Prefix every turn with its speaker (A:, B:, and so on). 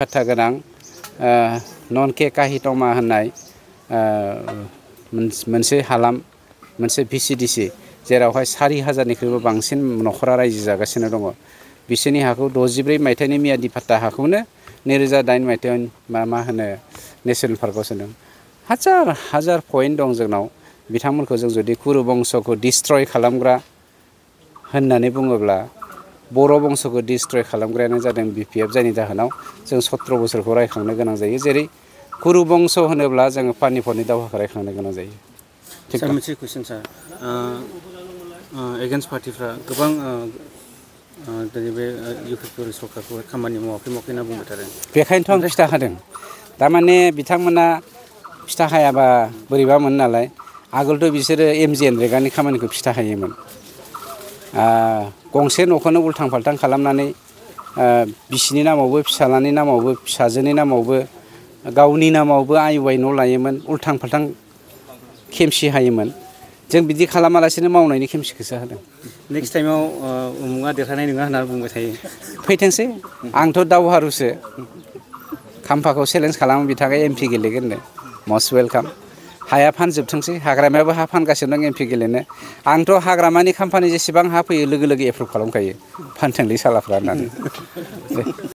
A: बाथ्रा गोनां नन के काहितमा होननाय मोनसे हालाम मोनसे VCDC जेरावहाय 4000निख्रुइबो बांसिन नखरा रायजो जागासिनो दङ बिसोरनि हाखौ 63 मायथाइनि मियादि फाट्टा हाखौनो 2008 मायथाइयाव मा होनो नेशनेल पार्कआव सोदों हाजार पइन्ट दं जोंनाव बिथांमोनखौ जों जुदि कुरु बंशखौ डिस्ट्रय खालामग्रा होननानै बुङोब्ला बर' बंशखौ डिस्ट्रय खालामग्रायानो जादों BPF जायनि जाहोनाव जों 17 बोसोरखौ रायखांनो गोनां जायो जेरै कुरु बंश होनोब्ला जोङो पानिपतनि दावहाखौ रायखांनो गोनां जायो।
B: सार मोनसे कुइसन सार एगेन्स्ट पार्टिफ्रा गोबां दिनै बे UPP सरकारखौ खामानि मावाखै होनना बुंबाय थादों।
A: बेखायनोथ' आं खिथा होदों थारमाने बिथांमोना खिथा हायाबा बोरैबा मोनो नालाय आगोलथ' बिसोरो MGN रेगानि खामानिखौ खिथा हायोमोन। गंसे न'खौनो उल्थां फाल्थां खालामनानै बिसिनि नामावबो फिसालानि नामावबो फिसाजोनि नामावबो गावनि नामावबो आयुवाय न' लायोमोन उल्थां फाल्थां खेमसि हायोमोन जों बिदि खालामालासिनो मावनायनि खेमसिखौसो होदों।
B: नेक्स्ट टाइमाव उमुगा देरहानाय नङा होनना बुंबाय थायो।
A: फैथोंसै आंथ' दावहारुसो खाम्फाखौ चेलेन्ज खालामो बिथाङा MP गेलेगोननो मस्ट वेलकाम हाया फानजोबथोंसै हाग्रामायाबो हा फानगासिनो दं MP गेलेनो आंथ' हाग्रामानि खाम्फानि जेसेबां हा फैयो लोगो लोगो एप्रुभ खालामखायो फानथोंलै सालाफ्रा होननानै।